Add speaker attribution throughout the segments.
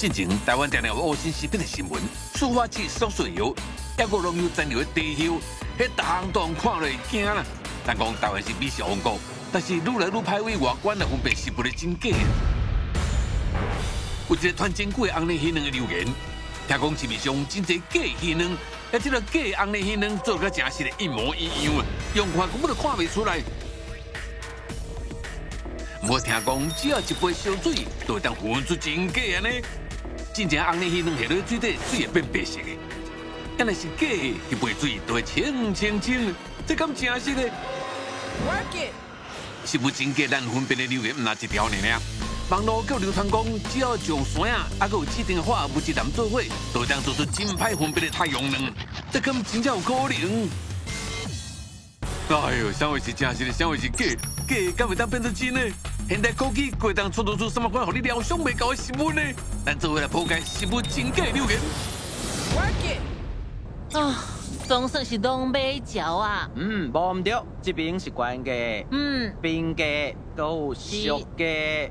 Speaker 1: 進前台灣定定有噁心食品的新聞，塑化劑、縮水油，抑閣農藥殘留的地溴，彼逐項都看落會驚啦。人講台灣是美食王國，但是愈來愈歹為外觀來分辨食物的真假。有一個傳真久的紅蓮魚卵的流言，聽講市面上真濟假魚卵，啊，這个假紅蓮魚卵做甲誠實的一模一樣啊，用看根本就看袂出來。我聽講，只要一杯燒水，就會當分出真假按呢。真正紅蓮魚卵下落水底，水會變白色的；啊若是假的，彼杯水就會清清清。這敢誠實的？
Speaker 2: Work it！
Speaker 1: 食物真假難分辨的流言，毋若一條爾爾。網路閣流傳講，只要上山啊，啊，閣有指定的化學物質攕做伙，就會當做出真歹分辨的太陽卵。這敢真正有可能？哎喲，啥物是誠實的，啥物是假？假的敢會當變做真的？現代科技會當創造出啥物款予你料想袂到的食物呢？咱做伙來破解食物真假流言。
Speaker 2: Work it！
Speaker 3: 啊，總算是攏買著啊！
Speaker 4: 嗯，無毋對，這邊是原價，平價，閣有俗價，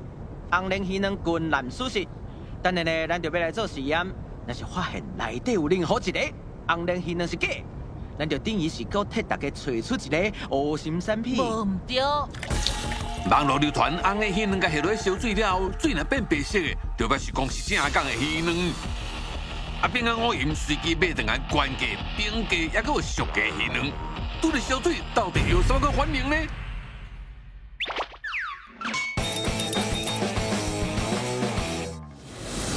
Speaker 4: 紅蓮魚卵均濫屬實。等下呢，咱就欲來做實驗，若是發現內底有任何一個紅蓮魚卵是假，咱就等於是閣替大家揣出一個噁心產品。
Speaker 3: 無毋對。
Speaker 1: 網路流傳紅蓮魚卵共下落燒水了後，水若變白色的，就表示講是正港的魚卵。啊，變甲五鹽隨機買轉來原價、平價，抑閣有俗價魚卵，拄著燒水到底有啥物款反應呢？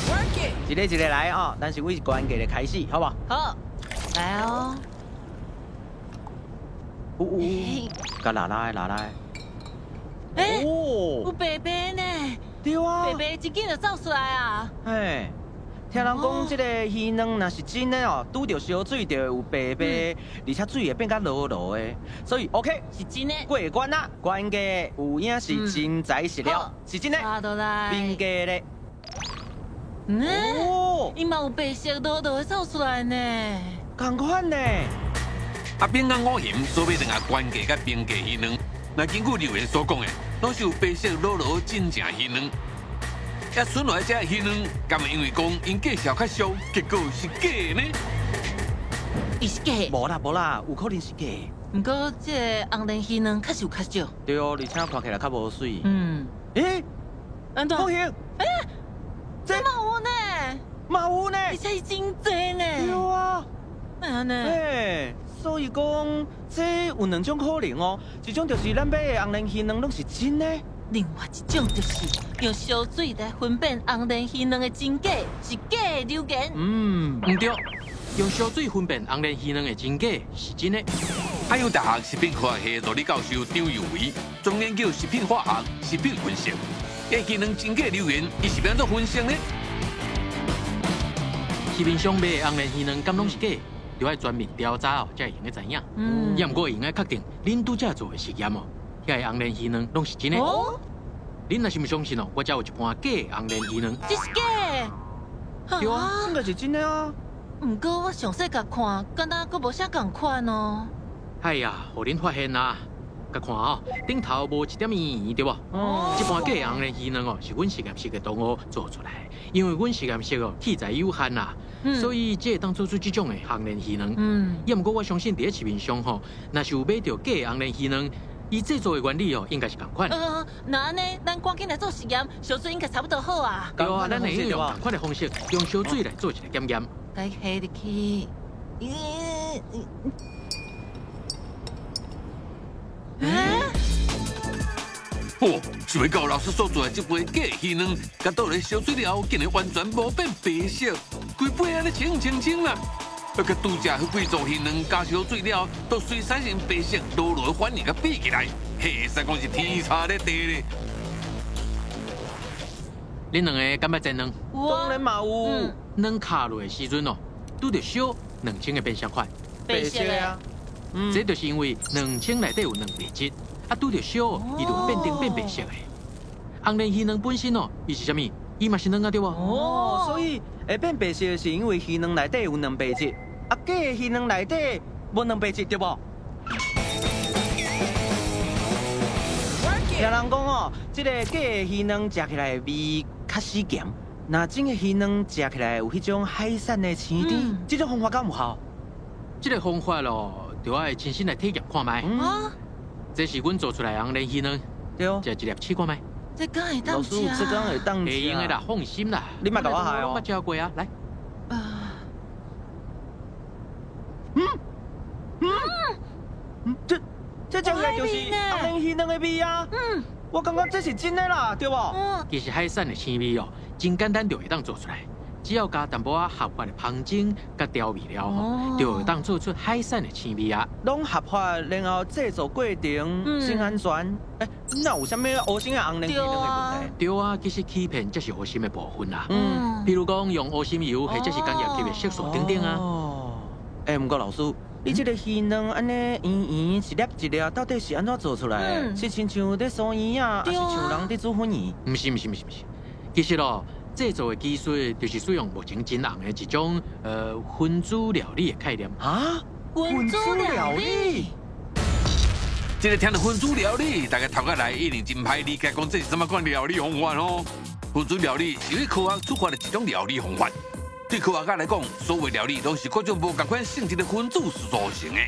Speaker 2: Work it！
Speaker 4: 一个一个來哦，咱是為原價來開始，好無？
Speaker 3: 好，來哦。
Speaker 4: 有有，共拉拉拉拉。
Speaker 3: 欸，
Speaker 4: 哦，
Speaker 3: 有白白呢。
Speaker 4: 對啊。
Speaker 3: 白白一緊就走出來啊。
Speaker 4: 嘿，聽人講，這个魚卵若是真的哦，拄著燒水就會有白白，而且水會變較濁濁的，所以 OK
Speaker 3: 是真的。
Speaker 4: 過關啦，原價有影是真材實料，是真的。
Speaker 3: 平
Speaker 4: 價咧。
Speaker 3: 嗯，伊嘛有白色濁濁的走出來呢。
Speaker 4: 仝款呢。
Speaker 1: 啊，變甲五鹽所買轉來原價佮平價魚卵，若根據留言所講的，攏是有白色濁濁真正魚卵。啊，剩落來這魚卵，敢會因為講𪜶介紹較俗，結果是假的呢？
Speaker 3: 伊是假的？
Speaker 4: 無啦無啦，有可能是假的。
Speaker 3: 毋過這個紅蓮魚卵確實有較少。
Speaker 4: 對哦，而且看起來較無媠。欸？
Speaker 3: 按怎？
Speaker 4: 不行。
Speaker 3: 欸？這嘛有呢？
Speaker 4: 嘛有呢？
Speaker 3: 而且是真濟呢。
Speaker 4: 對啊。
Speaker 3: 哪按呢？
Speaker 4: 欸，所以講，這有兩種可能哦，一種就是咱買的紅蓮魚卵攏是真的。
Speaker 3: 另外一種就是用燒水來分辨紅蓮魚卵的真假，是假的流言。
Speaker 4: 嗯，
Speaker 5: 毋對，用燒水分辨紅蓮魚卵的真假是真的。
Speaker 1: 海洋大學食品科學系助理教授張佑維專研究食品化學、食品分析。這魚卵真假流言，伊是欲按怎分析呢？
Speaker 5: 市面上賣的紅蓮魚卵敢攏是假？就愛全面調查哦，才會用得知影。也毋過會用得確定，恁拄才做的實驗哦，遐个紅蓮魚卵攏是真的。
Speaker 3: 哦。
Speaker 5: 恁若是毋相信哦，我遮有一盤假的紅蓮魚卵。
Speaker 3: 這是假的？
Speaker 4: 對啊，應該是真的啊。
Speaker 3: 毋過我詳細共看，敢若閣無啥仝款哦。
Speaker 5: 哎呀，予恁發現啦！共看哦，頂頭無一點圓圓對無？
Speaker 4: 哦。
Speaker 5: 這盤假的紅蓮魚卵哦，是阮實驗室的同學做出來，因為阮實驗室哦器材有限啦，所以才會當做出這種的紅蓮魚卵。也毋過我相信佇咧市面上吼，若是有買著假的紅蓮魚卵，伊製作的原理哦，應該是仝款。
Speaker 3: 那按呢，咱趕緊來做實驗，燒水應該差不多好啊。
Speaker 5: 對啊，咱會用仝款的方式，用燒水來做一个檢驗。
Speaker 3: 共下入去。欸？
Speaker 1: 哦，想袂到老師所做的這杯假魚卵，共倒咧燒水了後，竟然完全無變白色，規杯按呢清清清啦。啊，佮拄才彼幾組魚卵加燒水了後，都隨產生白色濁濁的反應，共比起來，彼會使講是天差咧地咧。
Speaker 5: 恁兩个敢捌煎卵？
Speaker 4: 當然嘛有。
Speaker 5: 卵敲落的時陣哦，拄著燒，卵清會變啥款？
Speaker 3: 白色的
Speaker 4: 啊。
Speaker 5: 這就是因為卵清內底有蛋白質，啊，拄著燒，伊就會變成變白色的。紅蓮魚卵本身哦，伊是啥物？伊嘛是卵啊，對無？
Speaker 4: 哦，所以會變白色是因為魚卵內底有蛋白質，啊，假的魚卵內底無蛋白質，對無？聽人講哦，這个假的魚卵食起來的味較死鹹，若蒸的魚卵食起來有彼種海產的鮮甜，這種方法敢有效？
Speaker 5: 這個方法咯，就愛親身來體驗看覓。
Speaker 3: 啊，
Speaker 5: 這是阮做出來的紅蓮魚卵，
Speaker 4: 對哦，
Speaker 5: 食一粒試看覓。
Speaker 3: 這敢會當食？
Speaker 4: 老師，這敢會當食？
Speaker 5: 會用的啦，放心啦。
Speaker 4: 你莫共我害哦。
Speaker 5: 我捌食過啊，來。
Speaker 4: 這食起來就是紅蓮魚卵的味啊。我感覺這是真的啦，對無？
Speaker 5: 其實海產的鮮味哦，真簡單就會當做出來，只要加淡薄仔合法的香精佮調味料吼，就會當做出海產的鮮味啊。
Speaker 4: 攏合法，然後製作過程真安全。欸，哪有啥物烏心的紅蓮魚卵的問題？
Speaker 5: 對啊，其實欺騙才是烏心的部分啦。比如講用烏心油或者是工業級的色素等等啊。
Speaker 4: 欸，毋過老師，你這個魚卵按呢圓圓一粒一粒，到底是按怎做出來的？是親像咧酥圓仔，抑是像人咧煮粉圓？
Speaker 5: 毋是毋是毋是毋是，其實咯，製作的技術就是使用目前真紅的一種分子料理的概念。
Speaker 4: 啊？
Speaker 3: 分子料理？
Speaker 1: 這個聽著分子料理，大家頭殼來一定真歹理解，講這是啥物款料理方法哦？分子料理是對科學出發的一種料理方法。對科學家來講，所有料理攏是各種無仝款性質的分子組成的。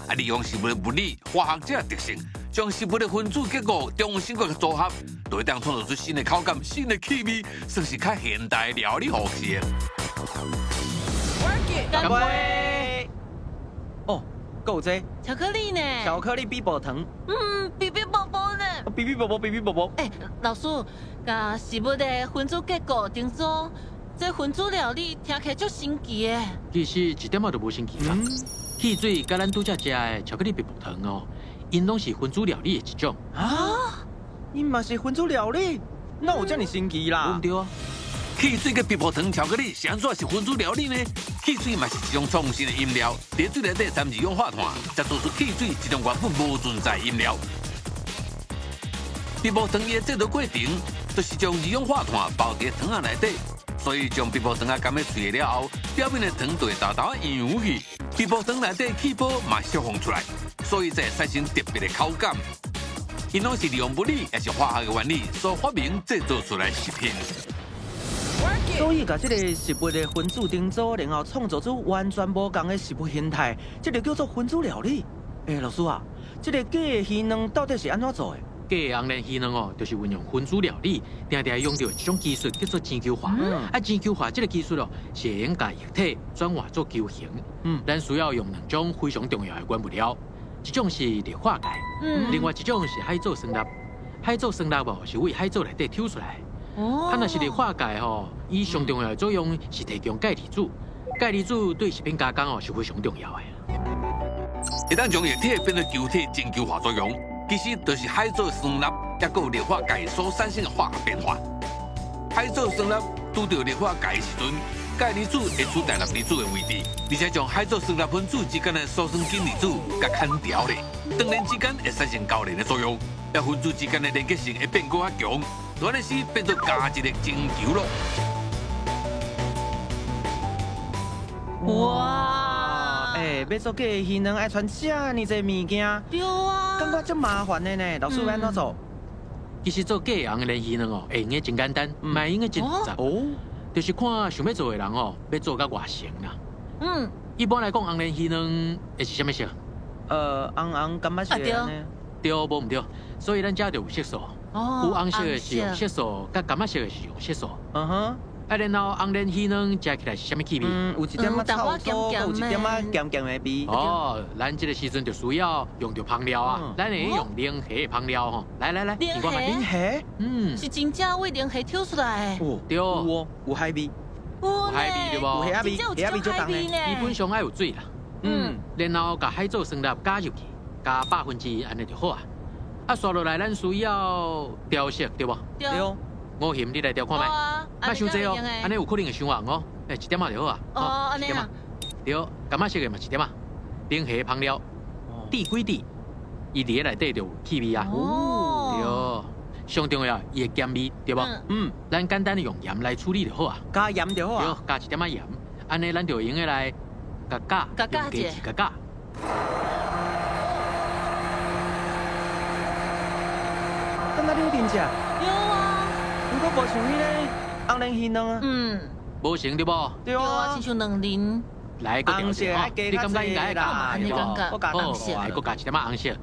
Speaker 1: 啊，利用食物的物理、化學這特性，將食物的分子結構重新閣組合，就會當創造出新的口感、新的氣味，算是較現代料理方式。
Speaker 4: 乾杯！哦，閣有這
Speaker 3: 巧克力呢？
Speaker 4: 巧克力比寶糖。
Speaker 3: 比比寶寶呢？
Speaker 4: 比比寶寶，比比寶寶。
Speaker 3: 欸，老師，共食物的分子結構重組。這分子料理聽起來足神奇的。
Speaker 5: 其實一點仔都無神奇啦。汽水佮咱拄才食的巧克力白薄糖哦，𪜶攏是分子料理的一種。
Speaker 4: 啊？𪜶嘛是分子料理？哪有這麼神奇啦？
Speaker 5: 對啊。
Speaker 1: 汽水佮白薄糖巧克力是按怎是分子料理呢？汽水嘛是一種創新的飲料，佇水內底摻二氧化碳，才做出汽水這種原本無存在飲料。白薄糖伊的製作過程，就是將二氧化碳包佇糖仔內底。所以將白薄糖仔含佇喙了後，表面的糖就會沓沓揚去，白薄糖內底氣泡嘛釋放出來，所以才會產生特別的口感。𪜶攏是利用物理抑是化學的原理所發明製造出來的食品。
Speaker 4: 所以，共這個食物的分子重組，然後創造出完全無仝的食物形態，這個叫做分子料理。欸，老師啊，這個假的魚卵到底是按怎做的？
Speaker 5: 假的紅蓮魚卵哦，就是運用分子料理，定定用著一種技術叫做全球化。啊，全球化這個技術哦，是會用共液體轉化做球形。咱需要用兩種非常重要的原物料，一種是氯化鈣，另外一種是海藻酸鈉。海藻酸鈉哦，是為海藻內底抽出來。啊，若是氯化鈣吼，伊上重要的作用是提供鈣離子，鈣離子對食品加工哦是非常重要的。
Speaker 1: 會當將液體變做球體，全球化作用。其實就是海藻酸鈉，抑閣有氯化鈣所產生的化學變化。海藻酸鈉拄著氯化鈣的時陣，鈣離子會取代鈉離子的位置，而且將海藻酸鈉分子之間的羧酸根離子共砍掉咧。當然之間會產生交聯的作用，抑分子之間的連結性會變閣較強，按呢時變做加一个晶球咯。
Speaker 3: 哇！
Speaker 4: 欸，欲做假的魚卵愛攢遮爾濟物件，
Speaker 3: 對啊，
Speaker 4: 感覺足麻煩的呢。老師欲按怎做？
Speaker 5: 其實做假的紅蓮魚卵哦，會用得真簡單，嘛會用得真複雜。
Speaker 4: 哦，
Speaker 5: 就是看想欲做的人哦，欲做到偌成啦。一般來講，紅蓮魚卵會是啥物色？
Speaker 4: 紅紅柑仔色按呢。
Speaker 5: 對，無毋對，所以咱遮就有色素。有紅色的是用色素，佮柑仔色的是用色素。啊，然後紅蓮魚卵食起來是啥物氣味？
Speaker 4: 有一點仔臭酥，閣有一點仔鹹鹹的味。
Speaker 5: 哦，咱這個時陣就需要用著香料啊，咱會用龍蝦的香料吼。來來來，
Speaker 3: 龍蝦，
Speaker 4: 龍蝦，
Speaker 3: 是真正為龍蝦抽出來的。
Speaker 5: 對，
Speaker 4: 有哦，有海味，
Speaker 3: 有
Speaker 5: 海味對無？
Speaker 4: 有蝦味，蝦味足重的。
Speaker 5: 基本上愛有水啦。然後共海藻酸鈉加入去，加1/2，按呢就好啊。啊，紲落來咱需要調色，對無？
Speaker 3: 對。
Speaker 5: 五鹹，你來調看覓。莫傷濟哦，按呢有可能會傷紅哦。欸，一點仔就好啊。
Speaker 3: 哦，按呢啊。
Speaker 5: 對，柑仔色的嘛一點仔，龍蝦香料，滴幾滴，伊佇咧內底就有氣味啊。哦。對，上重要伊的鹹味，對無？咱簡單用鹽來處理就好啊。
Speaker 4: 加鹽就好啊。
Speaker 5: 對，加一點仔鹽，按呢咱就會用得來共攪，用機器共攪。
Speaker 4: 敢若你有佇食？
Speaker 3: 有啊。
Speaker 4: 毋過無像彼个红莲鱼卵啊。
Speaker 3: 嗯。
Speaker 5: 无成对无？
Speaker 4: 对啊，
Speaker 3: 亲像卵仁。
Speaker 5: 来，阁调者吼，你感觉应该爱加？
Speaker 3: 你感觉？
Speaker 5: 好，来阁加一点仔红色。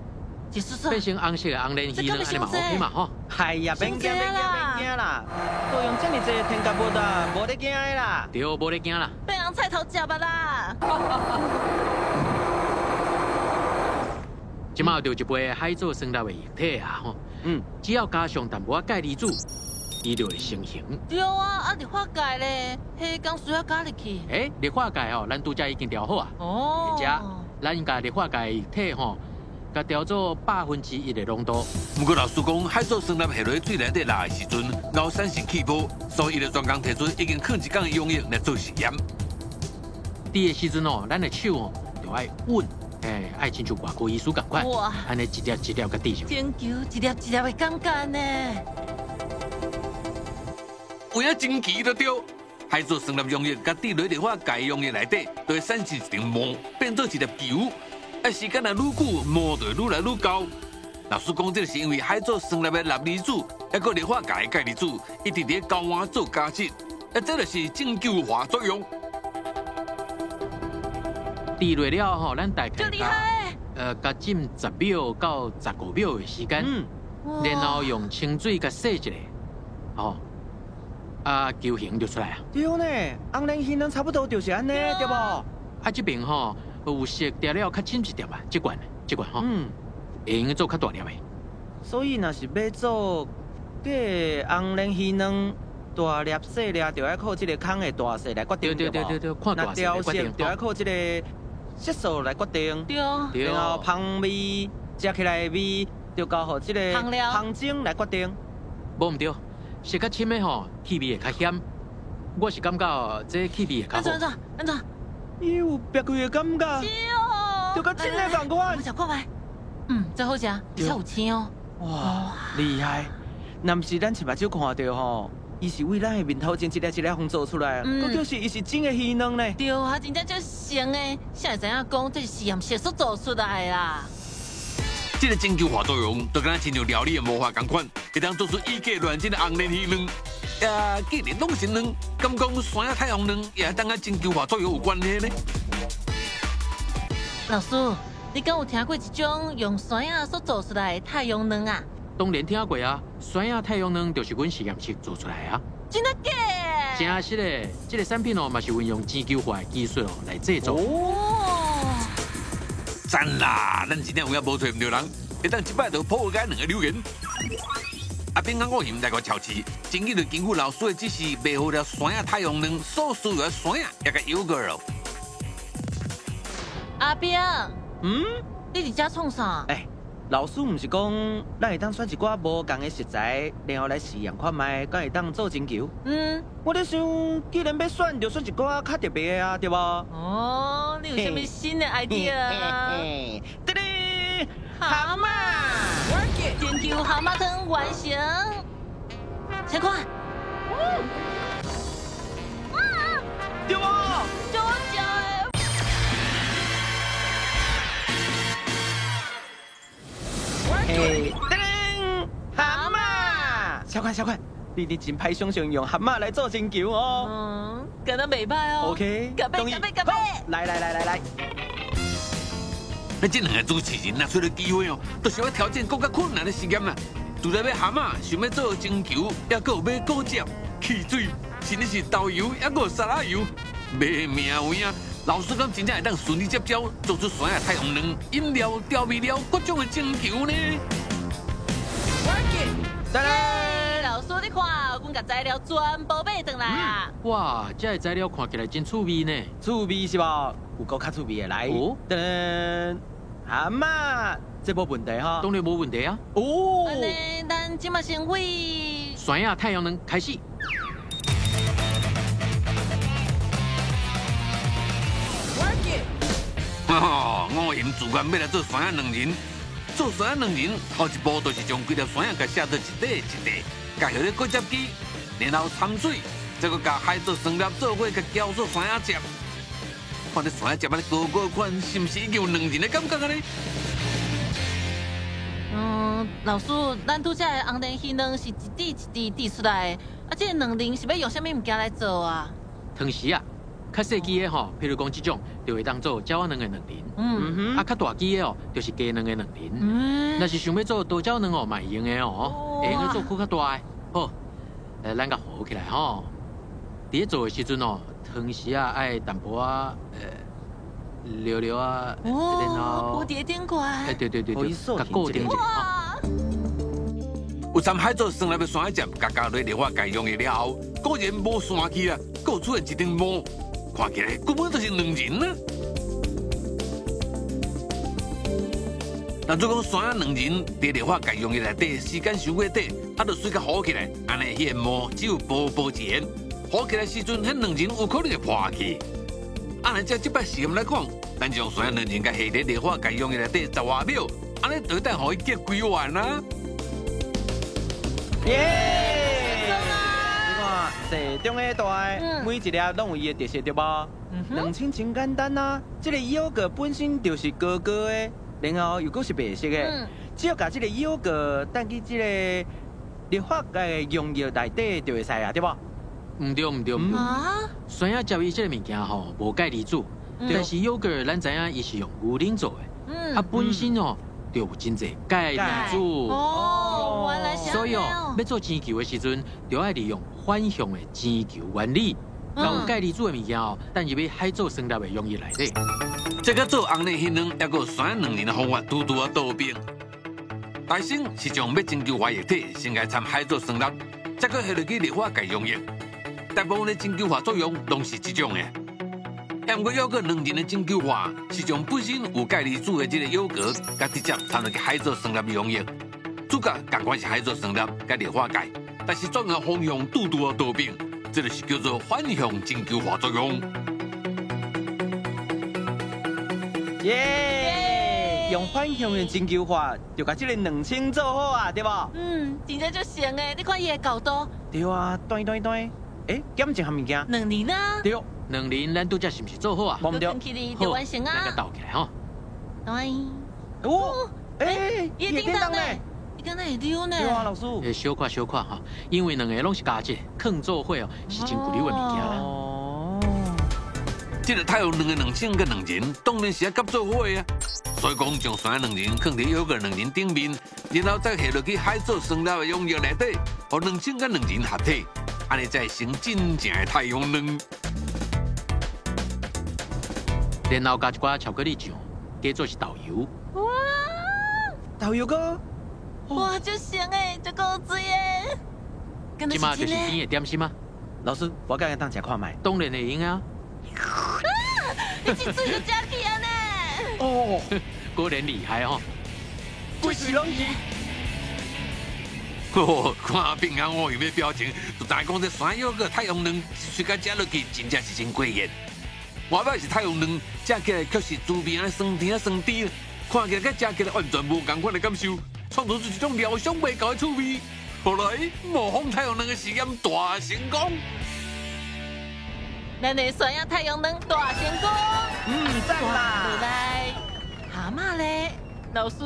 Speaker 5: 变成红色的红莲鱼卵，按呢嘛 OK 嘛吼。
Speaker 4: 哎呀，免惊免惊免惊啦！都用这么济添加物啊，无咧惊的啦。
Speaker 5: 对，无咧惊啦。
Speaker 3: 变红菜头食吧啦！
Speaker 5: 这马就一杯海藻酸钠的液体啊吼，只要加上淡薄仔钙离子，伊就会成型。
Speaker 3: 对啊，啊氯化钙咧，彼敢需要加入去？
Speaker 5: 欸，氯化钙吼，咱拄才已经调好啊。
Speaker 3: 哦。
Speaker 5: 而且，咱共氯化钙液体吼，共调做1/100的浓度。
Speaker 1: 不过老师讲，海藻酸钠下落水内底落的时阵，熬产生气泡，所以伊就专工提出已经放一工的溶液来做实验。
Speaker 5: 伫个时阵哦，咱的手哦，就爱稳。欸，爱亲像外科医师仝款，按呢一粒一粒共滴上。
Speaker 3: 拯救一粒一粒的感觉呢。
Speaker 1: 有影真奇就对，海藻酸钠溶液佮滴落氯化钙溶液内底，就会产生一层膜，变做一粒球。啊，时间若愈久，膜就会愈来愈厚。老师讲，这是因为海藻酸钠的钠离子，抑阁氯化钙的钙离子，一直伫交换做加质，啊，这就是正球化作用。
Speaker 5: 滴落了吼，咱大概
Speaker 3: 就厉害。
Speaker 5: 共浸10秒到15秒的时间，然后用清水共洗一下，吼，啊，球形就出来啊。
Speaker 4: 对呢，红莲鱼卵差不多就是按呢，对无？
Speaker 5: 啊，这边吼有色调料较深一点啊，这罐吼，会用做较大粒的。
Speaker 4: 所以若是欲做假红莲鱼卵，大粒细粒就爱靠这个孔的大细来决定，
Speaker 5: 对对对，看大细来决定。
Speaker 4: 就爱靠这个色素来决定，
Speaker 3: 对。
Speaker 4: 然后香味，食起来的味，就交予这个香精来决定。
Speaker 5: 无毋对，色较深的吼，气味会较咸。我是感觉这气味会较好。
Speaker 3: 按怎？
Speaker 4: 伊有别开的感觉，
Speaker 3: 是哦，
Speaker 4: 就佮真的仝款。
Speaker 3: 我食看觅，真好食，而且有青哦。
Speaker 4: 哇，厉害！若毋是咱一目睭看著吼。伊是为咱的面头前一粒一粒予做出来，阁就是伊是真的鱼卵呢。
Speaker 3: 对啊，真正足神的，谁会知影讲这是实验室所做出来的啦？
Speaker 1: 这个拯救化作用，就敢若亲像料理的魔法仝款，会当做出以假乱真的红莲鱼卵。啊，既然拢是卵，敢讲山仔太阳卵也当佮拯救化作用有关系呢？
Speaker 3: 老师，你敢有听过一种用山仔所做出来的太阳卵啊？
Speaker 5: 当然听过啊，山仔太阳卵就是阮实验室做出来啊。
Speaker 3: 真的假的？
Speaker 5: 真实的，这个产品哦，嘛是运用全球化的技术哦来制作。
Speaker 3: 哦，
Speaker 1: 赞啦！咱真正有影无揣毋著人，会当这摆就破解两个留言。阿炳佮我嫌来个超市，真紧就根据老师的指示，买好了山仔太阳卵所需要的山仔，也佮油果咯。
Speaker 3: 阿炳，你伫遮创啥？
Speaker 4: 欸，老师毋是讲，咱会当选一寡无仝的食材，然后来试验看觅，敢会当做针球？我咧想，既然欲选，就选一寡较特别的啊，对无？
Speaker 3: 哦，你有啥物新的 idea 啊？
Speaker 4: 得哩，蛤蟆，
Speaker 3: 针球蛤蟆汤完成，请看，
Speaker 4: 对无？
Speaker 3: 就我食的。
Speaker 4: 嘿，噔噔，蛤蟆，小款小款，你真歹想象用蛤蟆来做针球哦。
Speaker 3: 敢若袂歹哦。
Speaker 4: OK，
Speaker 3: 干杯干杯干杯！
Speaker 4: 来来来来来。
Speaker 1: 那这两个主持人若出了机会哦，都想欲挑战更加困难的实验啦。除了买蛤蟆，想欲做针球，抑阁有买果汁、汽水，甚至是豆油，抑阁有沙拉油，袂命有影。老师敢真正会当顺利接招，做出山仔太阳卵、饮料、调味料各种的针球呢？
Speaker 3: 老师，你看，阮共材料全部买转来啊！
Speaker 5: 哇，这个材料看起来真趣味呢。
Speaker 4: 趣味是无？有阁较趣味的来。噔，蛤蟆，这无问题哈？
Speaker 5: 当然无问题啊。
Speaker 4: 哦。
Speaker 3: 按呢，咱这马先为
Speaker 5: 山仔太阳能开始。
Speaker 1: 哦，我嫌自愿欲来做山仔卵仁，做山仔卵仁，头一步就是将规粒山仔共写做一块一块，共予咧果汁机，然后掺水，再阁共海藻酸粒做伙，共搅做山仔汁。看这山仔汁按呢高高款，是毋是已经有卵仁的感觉啊呢？
Speaker 3: 老师，咱拄才的红莲鱼卵是一滴一滴滴出来的，啊，這個卵仁是欲用啥物物件來做啊？
Speaker 5: 湯匙啊，較細支的吼，譬如講這種，就會當做鳥仔卵的卵仁。
Speaker 3: 嗯
Speaker 5: 啊，較大支的哦，就是雞卵的卵仁。嗯。若是想欲做桃膠卵哦，嘛會用的哦，會用得做閣較大的。好，來咱共和起來吼。佇咧做的時陣哦，湯匙啊愛淡薄仔，溜溜啊，然後
Speaker 3: 蝴蝶頂懸。
Speaker 5: 哎，對對對對，共固定一下。
Speaker 1: 有摻海藻酸來的酸仔醬，共加落氯化鈣溶液了後，果然無散去啊，閣出現一層膜，看起來根本就是卵仁啊！若如果講酸仔卵仁佇氯化鈣溶液內底時間傷過短，啊，就水較糊起來，按呢彼个膜只有薄薄一層，糊起來時陣，彼卵仁有可能會破去。按呢照這擺實驗來講，咱將酸仔卵仁共下佇氯化鈣溶液內底10外秒，按呢就會當予伊結規完啊！
Speaker 4: 耶！你看，細中的大的，每一粒攏有伊的特色，對無？卵清真簡單啊，這個優格本身就是高高的，然後又閣是白色的，只要共這個優格等去這個氯化鈣溶液內底就會使啊，對無？
Speaker 5: 毋對毋對毋對。酸仔汁伊這個物件吼無鈣離子，但是優格咱知影伊是用牛奶做的，啊本身哦就有真濟鈣離子。
Speaker 3: 哦，原來是。
Speaker 5: 所以哦，欲做晶球的時陣，就愛利用反向的晶球原理，共有鈣離子的物件哦，等入去海藻酸鈉的溶液內底。
Speaker 1: 這個做紅磷魚卵，抑閣有酸卵仁的方法，拄拄仔倒變。大先是將欲晶球化液體先共摻海藻酸鈉，再閣下落去氯化鈣溶液。大部分的晶球化作用攏是這種的。毋過優格卵仁的晶球化是將本身有鈣離子的這個優格，共直接摻落去海藻酸鈉溶液。主角仝款是海藻酸鈉佮氯化鈣，但是作用方向拄拄仔倒變，這就是叫做反向晶球化作用。
Speaker 4: 耶！用反向的晶球化，就共這個卵清做好啊，對無？
Speaker 3: 嗯，真正足成的，你看伊的厚度。
Speaker 4: 對啊，斷斷斷。欸，減一項物件。
Speaker 3: 卵仁啊。
Speaker 4: 對，
Speaker 5: 卵仁咱拄才是毋是做好啊？
Speaker 4: 無毋對。
Speaker 3: 就完成啊。
Speaker 5: 咱共鬥起來吼。
Speaker 3: 對。
Speaker 4: 哦，欸，伊會叮當呢？
Speaker 3: 伊敢若會溜呢？
Speaker 4: 對啊，老師。
Speaker 5: 欸，小可小可吼，因為兩個攏是加質，囥做伙哦，是真久溜的物件啦。
Speaker 4: 哦。
Speaker 1: 這個太陽卵的卵清佮卵仁，當然是愛佮做伙啊。所以講，將酸卵仁囥佇優格卵仁頂面，然後再下落去海藻酸鈉的溶液內底，予卵清佮卵仁合體。按呢才會成真正的太陽卵。
Speaker 5: 然後加一寡巧克力醬，加做是豆油。
Speaker 3: 哇！豆
Speaker 4: 油膏。
Speaker 3: 哇，足香的，足夠水的。
Speaker 5: 這馬就是甜的點心嗎？
Speaker 4: 老師，我敢會當食看覓？
Speaker 5: 當然會用啊。
Speaker 3: 啊！你一喙就食去啊呢？
Speaker 4: 哦，
Speaker 5: 果然厲害哦。
Speaker 4: 規時攏是。
Speaker 1: 哦，看平安我有咩表情，就知講這酸優格太陽卵一喙共食落去，真正是真過癮。外擺是太陽卵，食起來卻是滋味仔酸甜仔酸甜，看起來佮食起來完全無仝款的感受，創造出一種料想袂到的趣味。後來模仿太陽卵的實驗大成功，
Speaker 3: 咱的酸仔太陽卵大成功。
Speaker 4: 嗯，讚啦！
Speaker 3: 來，蛤蟆咧，老師。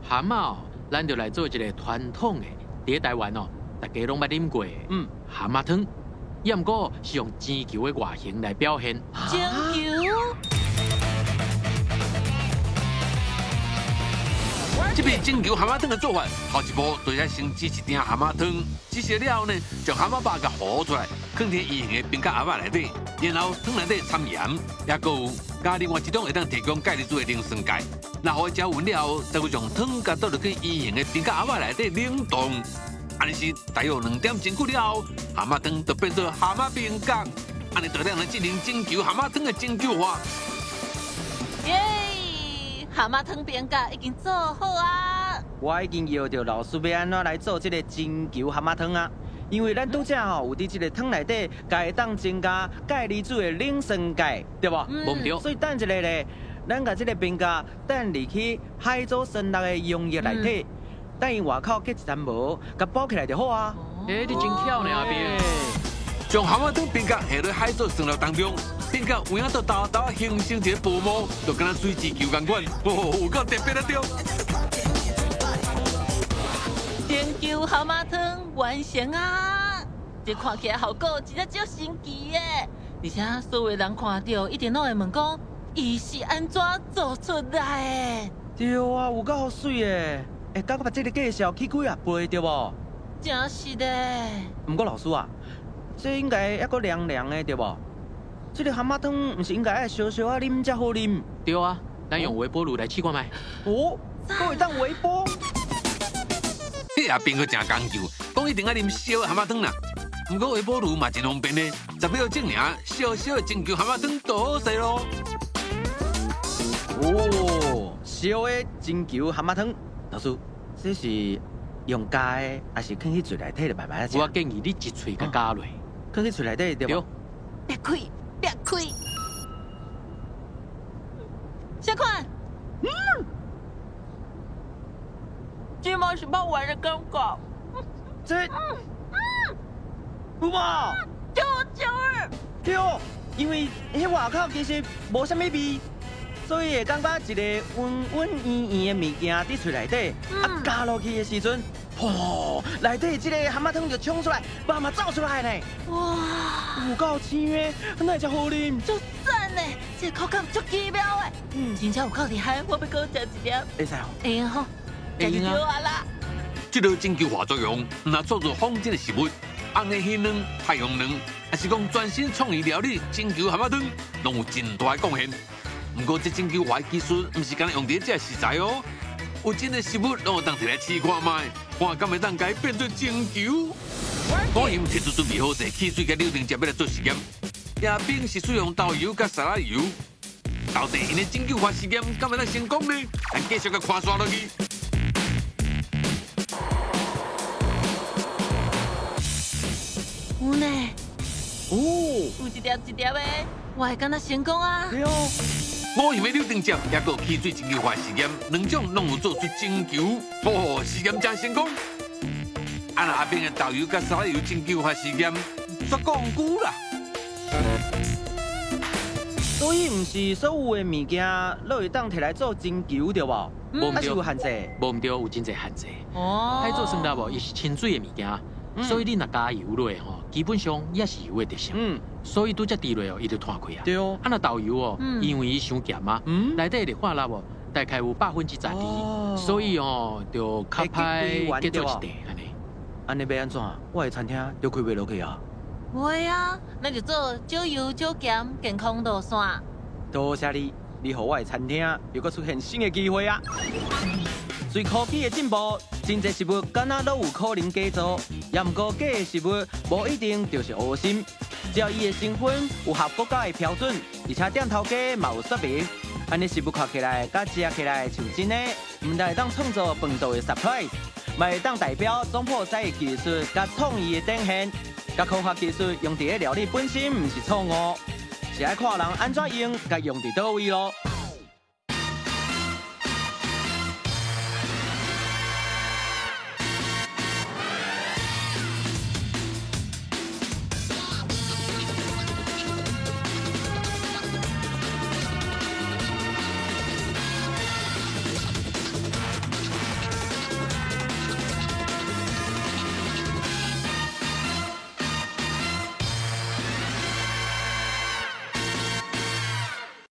Speaker 5: 蛤蟆哦。咱就來做一個傳統的，佇台灣哦，大家攏捌啉過的，蛤蟆湯，也毋過是用晶球的外形來表現。
Speaker 3: 晶球。
Speaker 1: 這邊晶球蛤蟆湯的做法，頭一步就是先煮一鼎蛤蟆湯，煮熟了後呢，將蛤蟆肉共和出來，囥佇圓形的冰角盒仔內底，然後湯內底摻鹽，抑閣有加另外一種會當提供鈣離子的磷酸鈣。若予伊食勻了後，再閣將湯共倒入去圓形的冰角盒仔內底冷凍。按呢是大約2點鐘久了後，蛤蟆湯就變做蛤蟆冰角。按呢就讓人進行晶球蛤蟆湯的晶球化。
Speaker 3: 耶！蛤蟆湯冰角已經做好啊！
Speaker 4: 我已經搖著老師欲按怎來做這個晶球蛤蟆湯啊！因為咱拄才吼有佇這個湯內底，共會當增加鈣離子的磷酸鈣，對無？
Speaker 5: 無毋對。
Speaker 4: 所以等一下咧，咱共這個冰角等入去海藻酸鈉的溶液內底，等伊外口結一層膜，共包起來就好啊。
Speaker 5: 欸，你真巧呢，阿斌。
Speaker 1: 將蛤蟆湯冰角下入海藻酸鈉當中，冰角有影就沓沓形成一個薄膜，就敢若水晶球仝款，哦，有夠特別啊對。
Speaker 3: 晶球蛤蟆湯完成啊！這看起來效果真正足神奇的，而且所有人看著一定攏會問講，伊是按怎做出來的？
Speaker 4: 對啊，有夠媠的。欸，感覺這个介紹起幾仔倍對無？
Speaker 3: 真是的。
Speaker 4: 毋過老師啊，這應該猶閣涼涼的對無？這个蚶仔湯毋是應該愛燒燒仔啉才好啉？
Speaker 5: 對啊，咱用微波爐來試看覓。
Speaker 4: 哦，閣會當微波？
Speaker 1: 彼阿兵閣誠講究，講一定愛啉燒蚶仔湯啦。毋過微波爐嘛真方便的，10秒鐘爾，燒燒的蒸球蚶仔湯就好勢囉。
Speaker 4: 哦，燒的蒸球蚶仔湯，老師，這是用加的，還是囥去喙內底就慢慢食？
Speaker 5: 我建議你一喙共咬落，
Speaker 4: 囥去喙內底對無？
Speaker 3: 別開，別開。小款，這嘛是肉圓的感覺。
Speaker 4: 這，有無？
Speaker 3: 就就是。
Speaker 4: 對，因為彼外口其實無啥物味，所以會感覺一个溫溫圓圓的物件佇喙內底，啊，咬落去的時陣，噗，內底這个蚶仔湯就衝出來，肉嘛走出來呢。
Speaker 3: 哇，
Speaker 4: 有夠鮮的，哪會遮好啉？
Speaker 3: 足讚的，這个口感足奇妙的，真正有夠厲害，我欲閣食一粒。
Speaker 4: 會使哦。
Speaker 3: 會用吼，食就對啊啦。
Speaker 1: 這个蒸球化作用，毋但做做仿真的食物，紅的魚卵、太陽卵，抑是講全新創意料理蒸球蚶仔湯，攏有真大的貢獻。毋過這蒸球化的技術，毋是干焦用佇這食材哦，有真濟食物攏會當提來試看覓，看敢會當共伊變做蒸球。我用提出準備好勢，汽水佮柳橙汁欲來做實驗。亞兵是使用豆油佮沙拉油，到底𪜶的蒸球化實驗敢會當成功呢？咱繼續共看煞落去。
Speaker 3: 有呢，
Speaker 4: 哦，
Speaker 3: 有一粒一粒的，我會敢若成功啊！
Speaker 4: 對哦。
Speaker 1: 我用的柳橙汁，抑閣汽水蒸球化實驗，兩種攏有做出蒸球，哦，實驗真成功。啊，若阿兵的豆油佮沙拉油蒸球化實驗，煞講久啦。
Speaker 4: 所以毋是所有的物件攏會當提來做蒸球對無？
Speaker 5: 無毋對，
Speaker 4: 抑是有限制？
Speaker 5: 無毋對，有真濟限制。
Speaker 3: 哦。
Speaker 5: 海做酸辣無，伊是清水的物件，所以你若加油落吼，基本上也是油的特性。所以拄才滴落哦，伊就湠開啊。
Speaker 4: 對哦。
Speaker 5: 啊，若豆油哦，因為伊傷鹹啊，內底的化蠟哦，大概有10%，所以哦，就較歹結做一塊按呢。
Speaker 4: 按呢欲按怎？我的餐廳就開袂落去啊。
Speaker 3: 會啊，咱就做少油少鹹健康路線。
Speaker 4: 多謝你，你予我的餐廳又閣出現新的機會啊！隨科技的進步，真濟食物敢若攏有可能假做，也毋過假的食物無一定就是噁心。只要伊的成分有合國家的標準，而且店頭家嘛有說明，按呢食物看起來佮食起來像真的，毋但會當創造飯桌的 surprise，嘛會當代表總鋪師的技術佮創意的展現。佮科學技術用佇咧料理本身毋是錯誤，是愛看人按怎用，佮用佇佗位囉。